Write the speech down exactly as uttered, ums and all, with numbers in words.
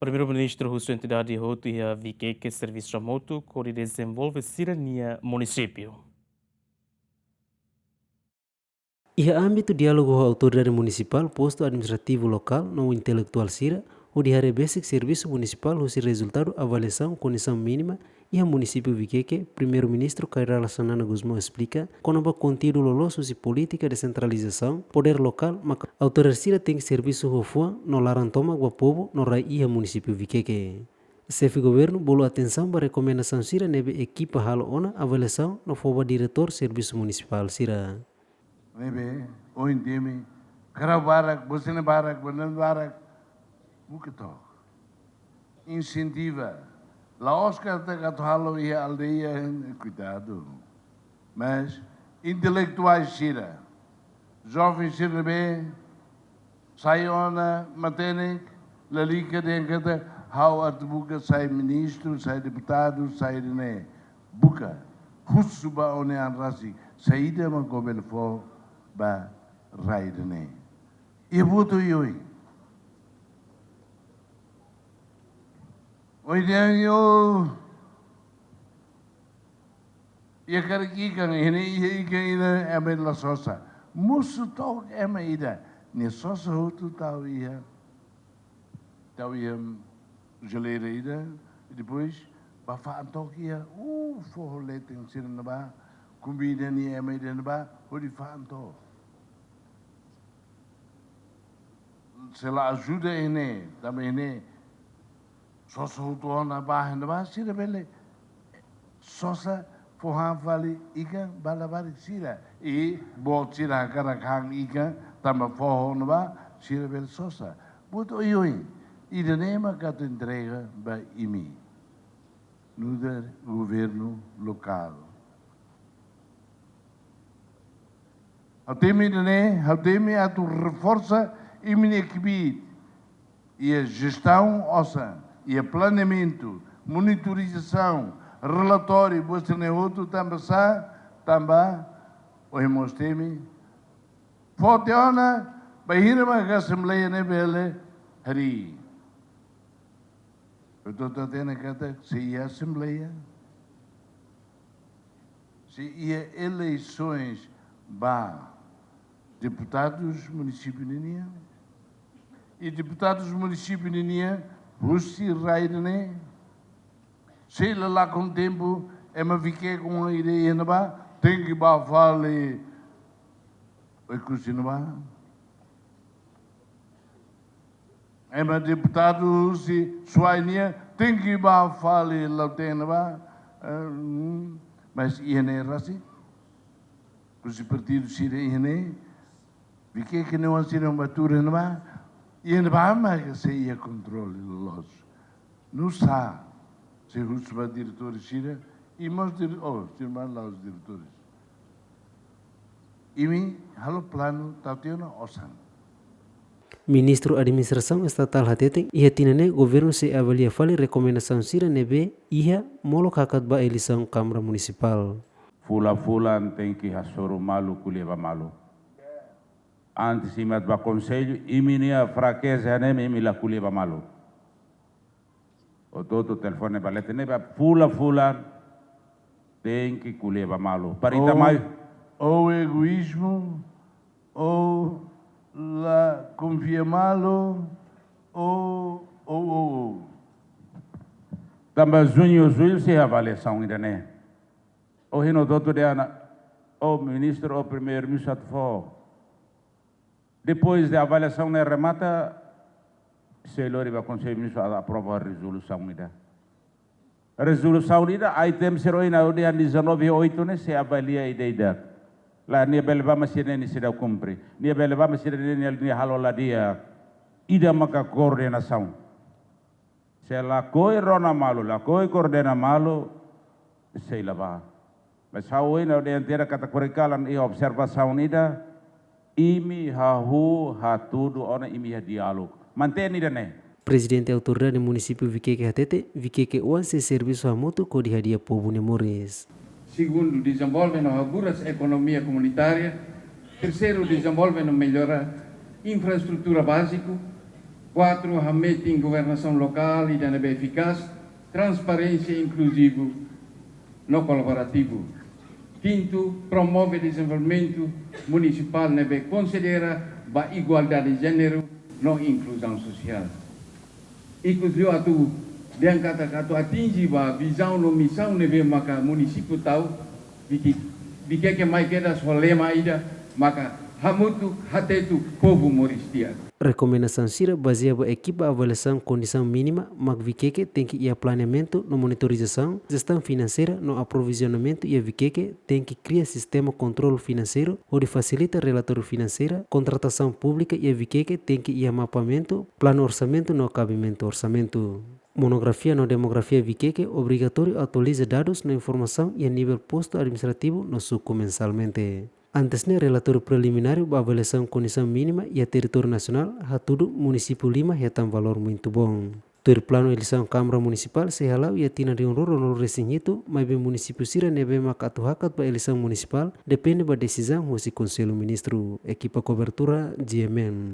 Primeiru-Ministru husu entidade hotu iha Vikeke servisu hamutuk hodi dezenvolve sira-nia munisípiu. Iha ámbitu diálogu ho autoridade munisipál, postu administrativu lokál no intelektuál sira, hodi haree besik servisu munisipál husi rezultadu avaliasaun kondisaun mínima iha munisípiu Vikeke, Primeiru-Ministru Kay Rala Xanana Gusmão esplika kona-ba konteúdu loloos husi polítika desentralizasaun podér lokál, maka autoridade sira tenke servisu ho fuan no laran tomak ba povu no rai iha munisípiu Vikeke. Xefe governu bolu atensaun ba rekomendasaun sira ne'ebé ekipa halo ona avaliasaun no fó ba diretór servisu munisipál sira. Ne'ebé, ohin temi, karau barak, bosina barak, banan barak, buka took. Insentiva. La'ós katak atu halo iha aldeia, kuidadu. Mas, intelektuál sira, joven sira ne'ebé, sai ona matenek, lalika dehan katak, ha'u atu buka sai ministru, sai deputadu, sai ida-ne'e. Buka, husu ba ó-nia an rasik, saida mak ó bele fó ba rai ida-ne'e. Iha buat oioin. Oioin, iha karik ikan, iha ne'e iha ikan ida, ema la sosa. Mosu took ema ida. Nia sosa hotu tau iha, tau iha jeleira ida. Depois, bá fa'an took iha, uh, foho leten sira ne'ebá, konvida nia ema ida ne'ebá, hodi fa'an took. Se la ajuda iha ne'e, tanba iha ne'e, sosa hotu ona bá iha ne'ebá, sira bele sosa fó han fali ikan ba labarik sira. I boot sira hakarak han ikan tanba foho ne'ebá, sira bele sosa. Buat oioin, ida-ne'e mak atu entrega ba imi nu'udar governu lokál. Ha'u temi ida-ne'e, ha'u temi atu reforsa imi-nia kbiit iha jestaun osan, iha planeamentu, monitorizasaun, relatóriu, buat sira-ne'e hotu tanba sá, tanba ohin mós temi, fó tiha ona, bainhira mak asembleia ne'e bele harii. Portantu, hatene katak, se iha asembleia, se iha eleisoens ba deputadus munisípiu ninian, i deputadus munisípiu ninian husi rai ida-ne'e, sei la lakon tempu, ema Vikeke oan ida iha ne'ebá, tenke bá fali Oekusi ne'ebá. Ema deputadu husi Suai nian tenke bá fali Lautém ne'ebá. Eh, hmm. Mas iha ne'e rasik, husi partidu sira iha ne'e, Vikeke nia oan sira mak atu iha ne'ebá, iha ne'ebá mak sei iha kontrolu loloos. Nusá, se husu ba diretór sira, i mós dire-, oh, sira mak la'ós diretór. Imi halo planu, tau tiha ona osan. Ministru Administrasaun Estatál hateten, iha tinan ne'e governu sei avalia fali rekomendasaun sira ne'ebé iha molok hakat ba eleisaun Kámara Munisipál. Fulan-fulan tenke hasoru malu, ko'alia ba malu. Antes imi atu ba konsellu, imi-nia frakeza ne'e imi la ko'alia ba malu. Hotu-hotu telefone ba leten ne'ebá, fulan-fulan tenke ko'alia ba malu. Para ita mai. Ou egoízmu, ou la konfia malu, ou, ou, ou, ou. Tanba juñu, jullu sei avaliasaun ida-ne'e. Ohin hotu-hotu dehan ona, ó ministru, ó primeiru-ministru atu fó. Depois de avaliasaun ne'e remata, sei lori ba Konsellu Ministru atu aprova rezolusaun ida. Rezolusaun ida, item sira ohin ha'u dehan dezanove oito ne'e sei avalia ida-idak. La, nia bele bá, mas sira-ne'e nia seidauk kumpre. Nia bele bá, mas sira-ne'e nia, nia halo la di'ak. Ida maka koordenasaun. Se lakohi rona malu, lakohi koordena malu, sei la bá. Mas ha'u ohin ha'u dehan tiha katak korikalan iha observasaun ida, imi hahú hatudu ona, imi iha diálogu. Mantein ida-ne'e. Prezidente Autoridade Munisípiu Vikeke hateten, Vikeke oan sei servisu hamutuk hodi hadi'a povu nia moris. Segundu, dezenvolve no haburas ekonomia komunitária. Terseiru, dezenvolve no mellora infraestrutura báziku. Kuatru, hametin governasaun lokál ida ne'ebé efikás, transparénsia, inkluzivu no kolaborativu. Kintu, promove dezenvolvimentu munisipál ne'ebé konsidera ba igualdade de jéneru no inkluzaun sosiál. Ikus liu atu dehan katak atu atinje ba vizaun no misaun ne'ebé maka munisípiu tau, Viki-, Viqueque mai kedas ho lema ida maka hamutuk, hatetuk, povu moris di'ak. Rekomendasaun sira bazeia ba ekipa avaliasaun kondisaun mínima, mak Viqueque tenke iha planeamentu no monitorizasaun, jestaun finanseira no aprovizionamentu iha Viqueque tenke kria sistema kontrolu finanseiru hodi fasilita relatóriu finanseira, kontratasaun públika iha Viqueque tenke iha mapeamentu, planu orsamentu no kabimentu orsamentu. Monografia no demografia Viqueque obrigatóriu atualiza dadus no informasaun iha nivel postu administrativu no suku mensalmente. Antes ne'e relatóriu prelimináriu ba avaliasaun kondisaun mínima iha territóriu nasionál hatudu munisípiu lima hetan valór muitu boon. Tuir planu eleisaun Kámara Munisipál sei hala'o iha tinan rihun rua ruanulu resin hitu, maibé munisípiu sira ne'ebé maka atu hakat ba eleisaun munisipál depende ba desizaun husi Konsellu Ministru. Ekipa kobertura, G M N.